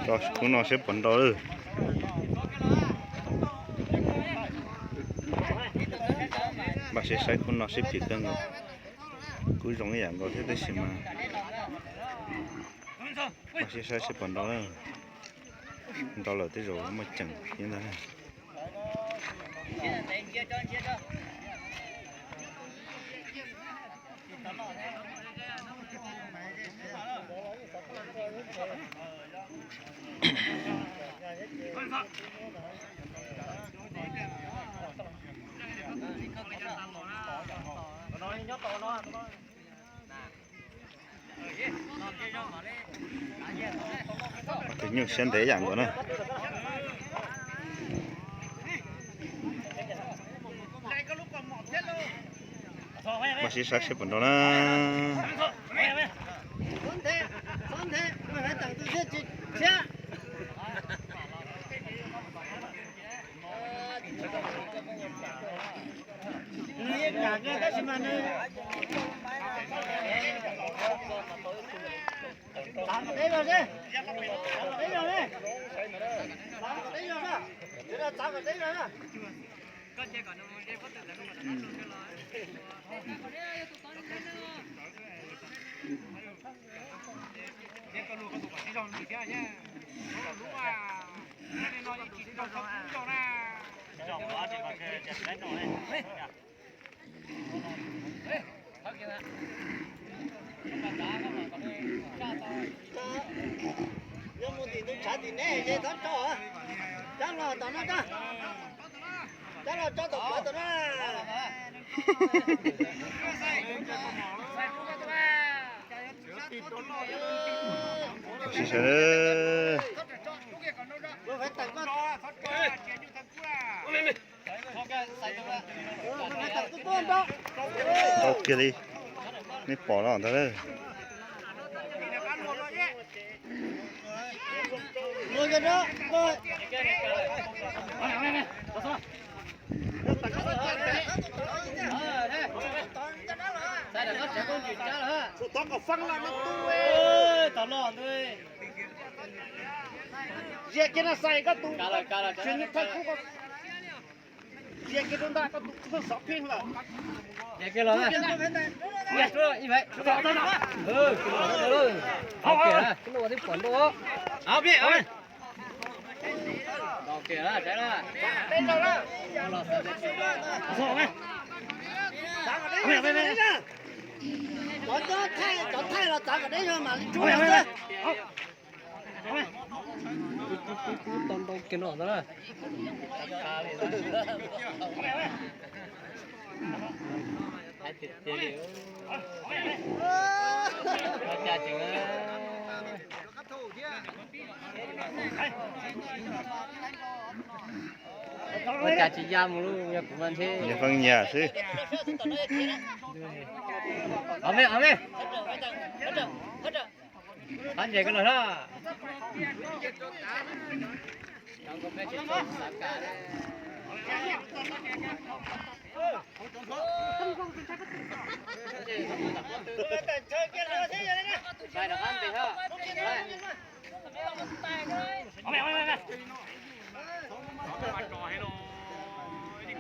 Khub no seb puas nrau lawm. Npaj siab saib khub no seb phim kawg nkaus. Kuj zoo ib yam nkaus thiab tab sis mas npaj siab saib seb puas nrau lawm. Nrau lawm tej zaum muaj ceem thiab ntag. Tus nyuj siab ntev yam nkaus na. Npaj siab saib seb puas nrau na. Yog mus tim ntug tshav tim neb ces txhob tso, cab los tom no, cab los tso tom plawv tom no. Tau kiag li, nej pom no ntag. Cov thaij los txav kom deb zog mam li tsuab xwb. Tau ntau kiag no ntag na. Ua cas tsis ya mus lub, yog kuv mas ntshe. Nyias feeb nyias xwb. Qhov me, qhov me. Qhov ntses koj los na.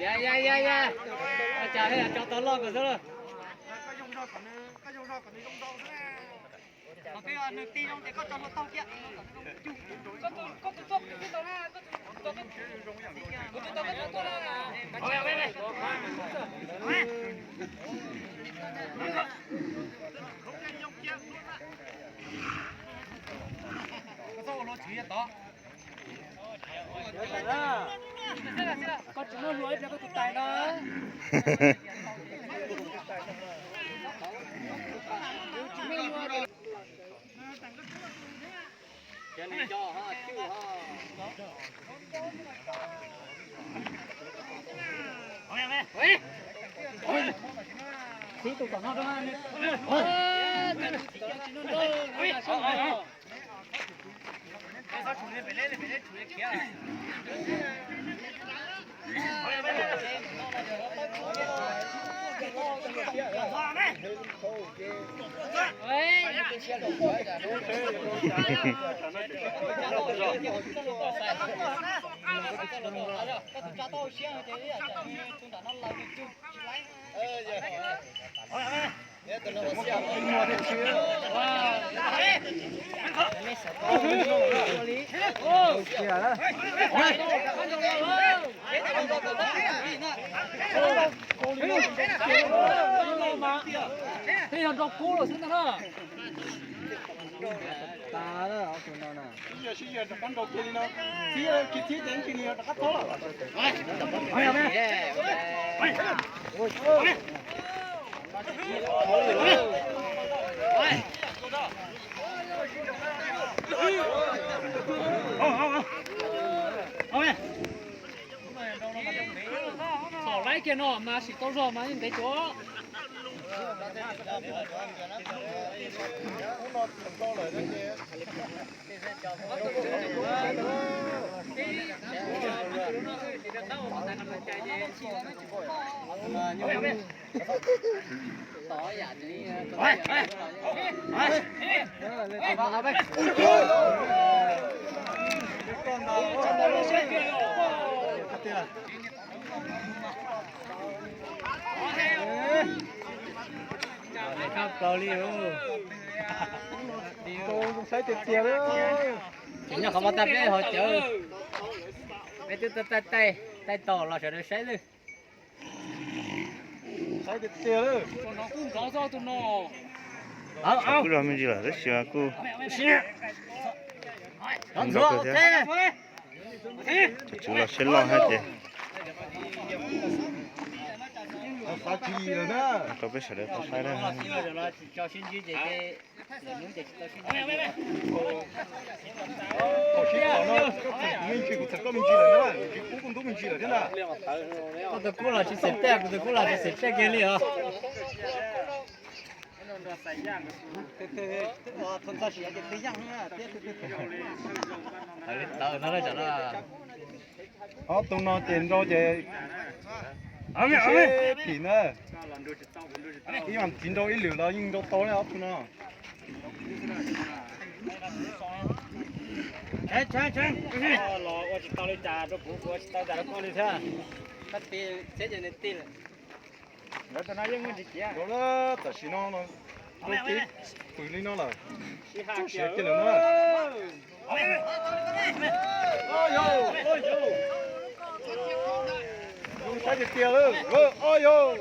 Ya ya ya ya. Ua cas tso tau loj kawg xwb lauj. Koj tsis muaj hlua ib pliag koj tus tais no. Tej yog nrau kub lawm xwb ntag na. Tas ob tug no na. Sib yav rov qab nrau kiag li no. Txhib kiag txhib ces ib pliag li rov qab thab lawm. Txhom laib kiag no mas sim tau zog mas yeej ntev cuav. Saib tiag tiag li. Tsis nyob qhov muaj tag peb ho cawv. Peb twb taij taij taij tos los sawv daws saib lawm. Saib tiag tiag li. Kuj zog me ntsis lawm tab sis mas kuj ntxuav thiab. Tus tswv los siab loj hais tias rau peb sawv daws tau saib na. Koj tus kub los tsis xav teb, kuv tus kub los tsis xav teb kiag li os. Ob tug no ces nrau ces sib phim na. Ib yam txiv nrau ib lwm los yeej nrau tau li ob tug no. Los ua tsis tau li cas rau kuv, kuv ua tsis tau cas rau koj li thiab. Tam sim no rau tib pwm li no lawm. Txaus siav kiag lawm na. Zoo saib tiag tiag lawm. Ob yog.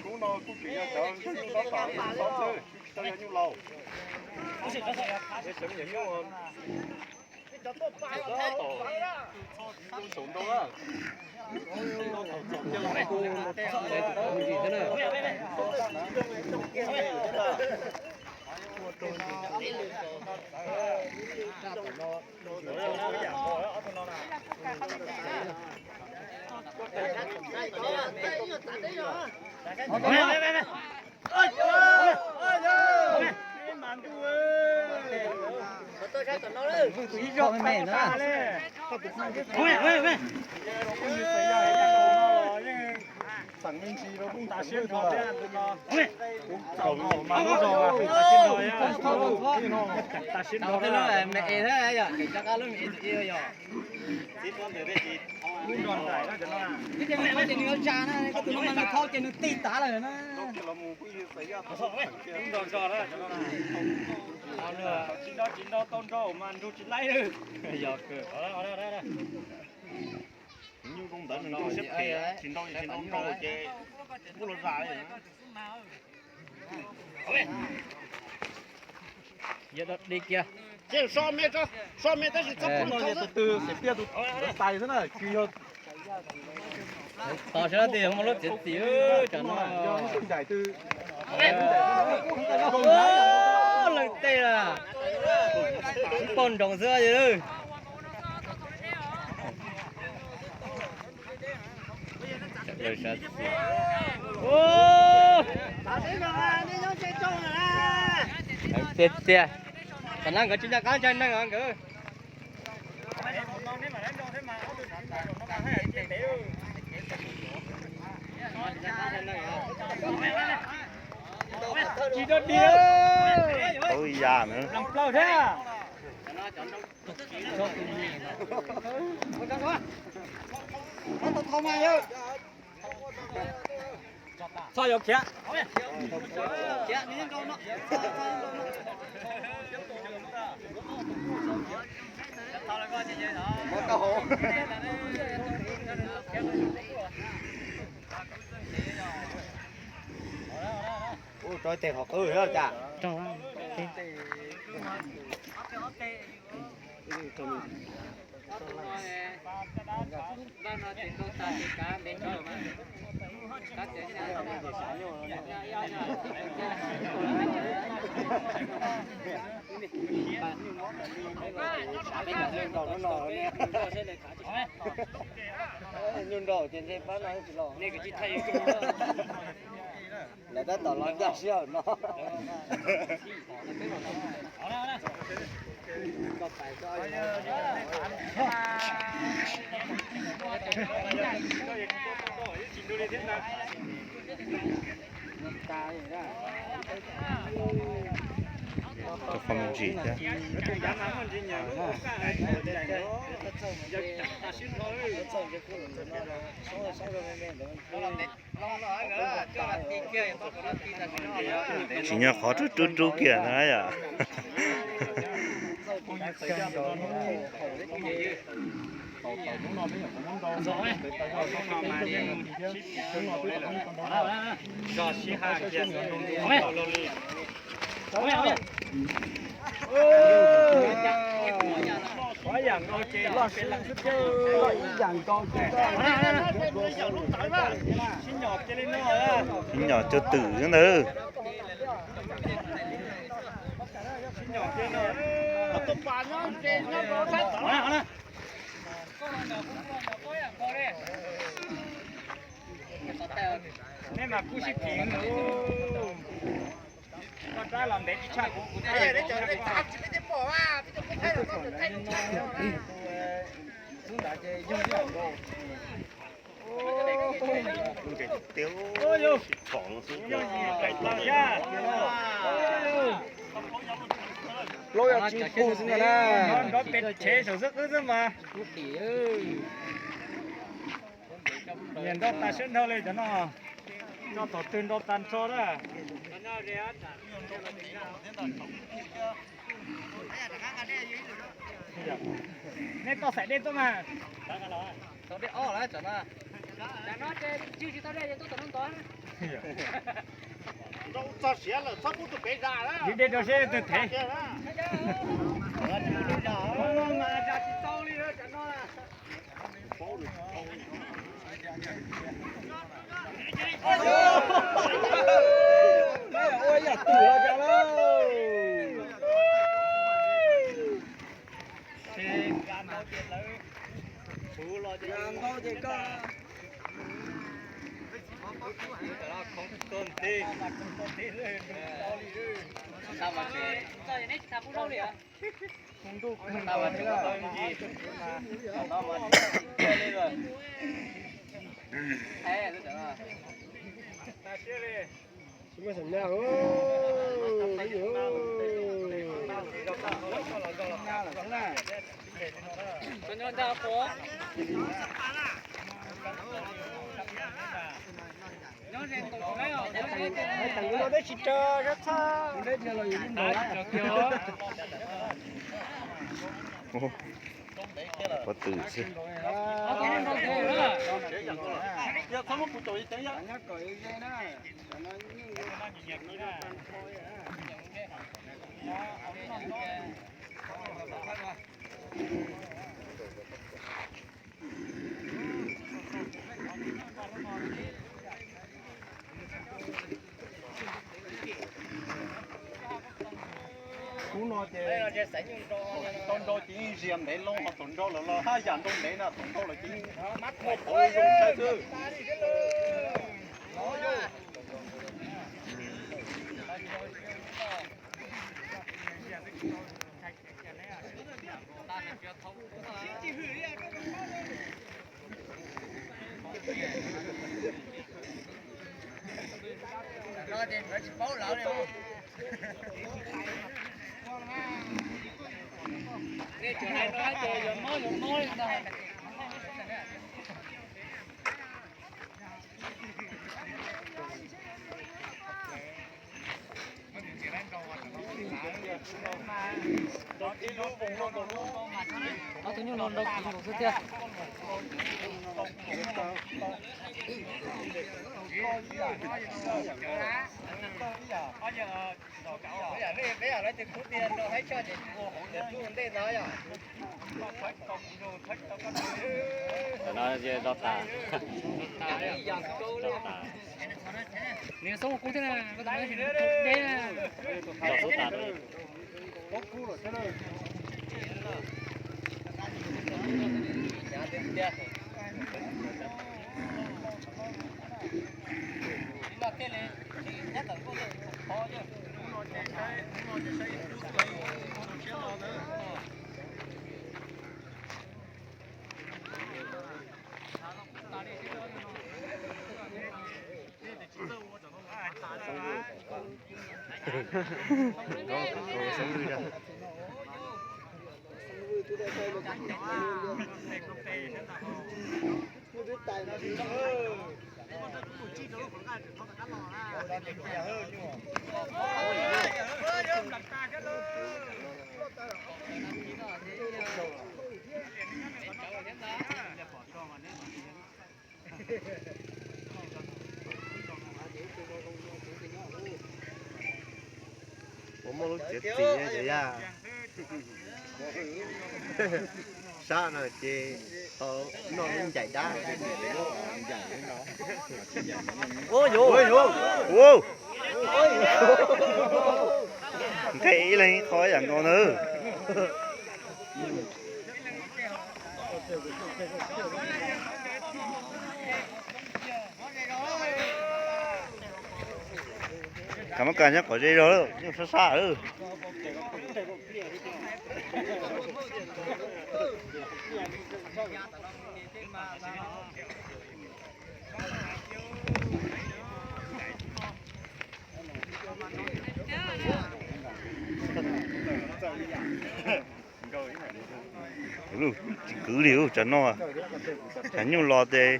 Kub no kuj tseem yog cov nyuj tob tom nyuj tob xwb, tsis tau yog nyuj laus. Cov me nyuam nyuj tob tom saum ntoo na. Ces nws yuav tsa na, koj tus no mas nws thau ces nws tig tav lawm na. Tsis nrau tsis nrau tau nrau mas nrug tsis laib. Nyuj zoo ntawd nws nrau siab phem, tsis nrau tsis nrau nrau ces kuj los zam li. Yog dog dig kiag. Ces so me, so me tab sis txhob pub no, tus twg xav tiaj tus ntawd tais xwb na, kws yog tos sab tes muaj lub txiav txim, tsam no yog lub ncaim twg leej tej la, ib poj nroos xwb. Tiag tiag, tam no nkawd tsis nco qab ntshai neeg os nkawd. Tau ib yam na. Txhob yuav khiav. Ua rau tej qhov qwb cas. Nyuj nraum ces ntshe pab no tsis los. Lawv tab tom los ncaj sij hawm no. Rau qhov me ntsis thiab. Tsis nyob qhov rub rub rub kiag na yom. Ib yam nkaus ces sib nyom cuag twm xwb ntawd. Nej mas kub sib phim. Koj rab los ntev tsis tshaj kuv, kuv thaij. Plaub yog tsis pug xwb ntag na. Nrov pes tsev saum xwb qwb xwb mas. Niam nrau tas sawv nrho li cov no. Nrau thaum twg nrau tas nrho na. Nej toj xaim dej tuaj mas. Yus dej rau seb twg thev. Ua yam twm los cas lauj. Ntau ces koj. Tsis raug sab txhab. Ua twm xwb. Hnub no ces tau nrau ces yeej zias ntev loo, ho thaum nrau lawm los haj yam nrau ntev na, thaum nrau lawm ces yeej muaj qhov zoo saib xwb. Ob tug nyuj no nrau kiv nkaus xwb thiab. Tam no ces do tas. Nws xoob kub thiab na, koj tam no deb na. Do xub tas. Ua muaj lub txiav txim cov yaj. Sab no ces tau noj lub ncaim dab. Nqe ib leeg qhov yam nkaus ntawd. Khav mab kas nyob qhov ze zog lawm, nyuj sab sab lawm. Tsis kwv li, tsam no tsam nyuj los ces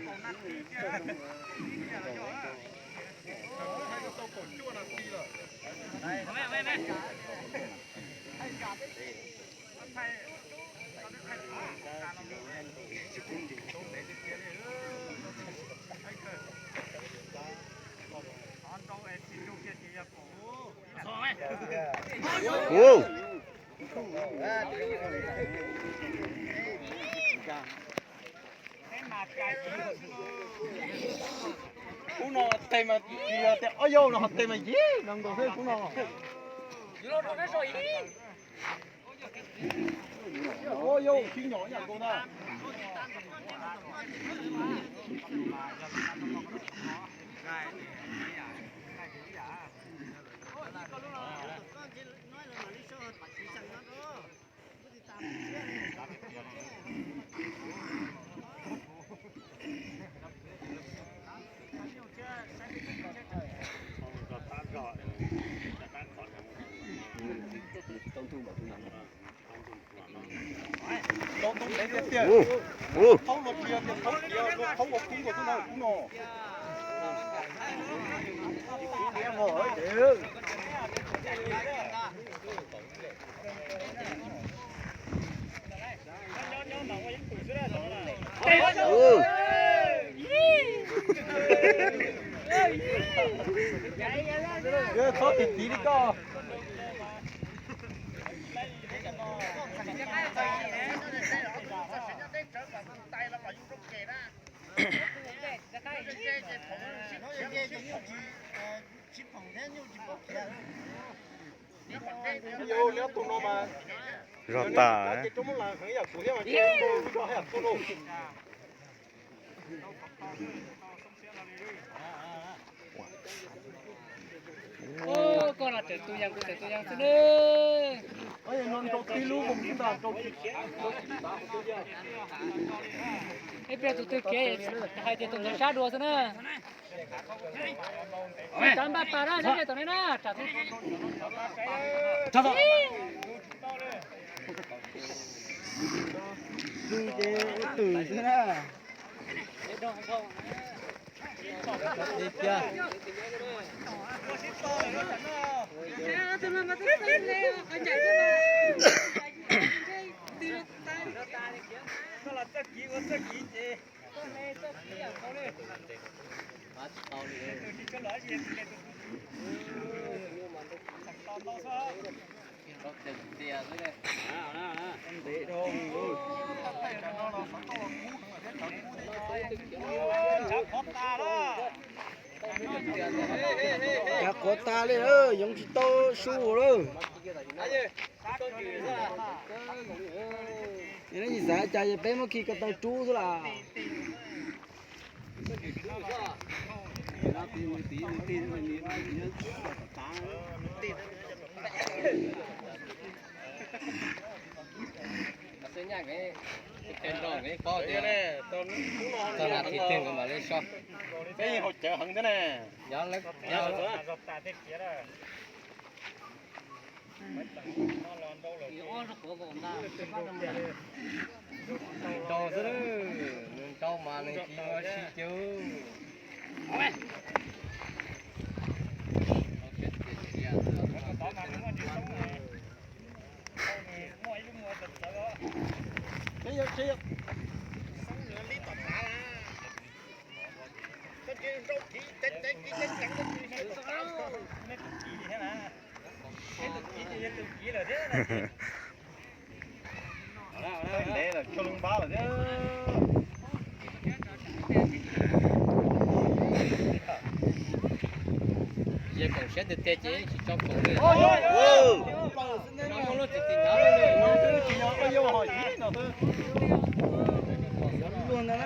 Kub no tes mas, tes ob yau no tes mas yim no nkaus xwb kub no. Ob yau tsis nyom ib yam nkaus na. Ub, ub. Txhob tiv tiv li koj. Zog tas. Koj no tseem tu yas, kuv tseem tu yas xwb nawb. Ib pliag tus twg kev hais tias tus ntawd sab dua xwb na. Tsis tau npaj pas na, sab tom ne na. Twb ces ua twm xwb na. Kav quav tas li, yoov tsis tau su lawm. Yog nej tsis xav cas ces peb muab khi ko taw rub xwb las. Txog nas this twg nkawd mam li so. Peb yeej haus cawv heev thiab ne. Nws nrau xwb, nws nrau mas nws tsis ua si cawv. Ntev lawm, cuag lub npab lawm thiab. Yog koom siab tiag tiag ces tsis tso koom li. Tsis yog ua yau hom yim no xwb. Luag ntag na.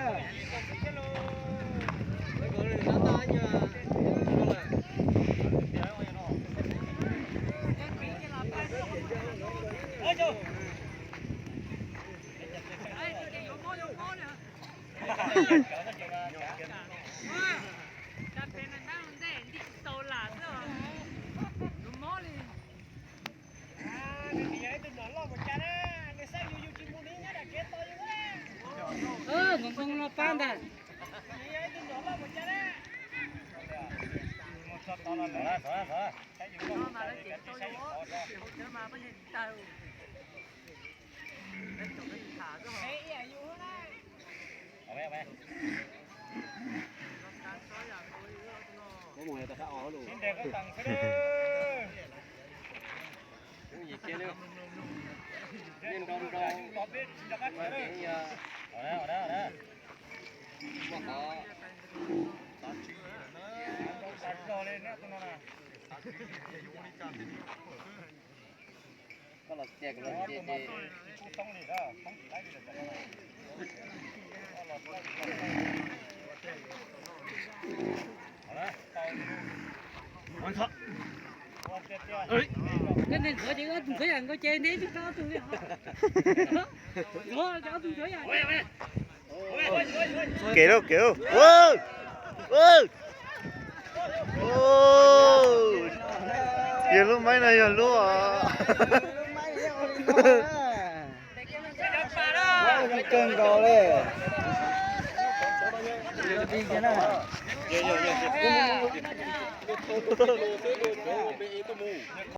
Ntoo no pab ntag. Ntxuav ces ob tug ntxhuav yam nkaus ces neb twb tau ob tug li os. Ntxuav ces ob tug ntxhuav yam. Kev lauj, kev lauj. Yog lub maib no yog lub. Kawg nkaus li.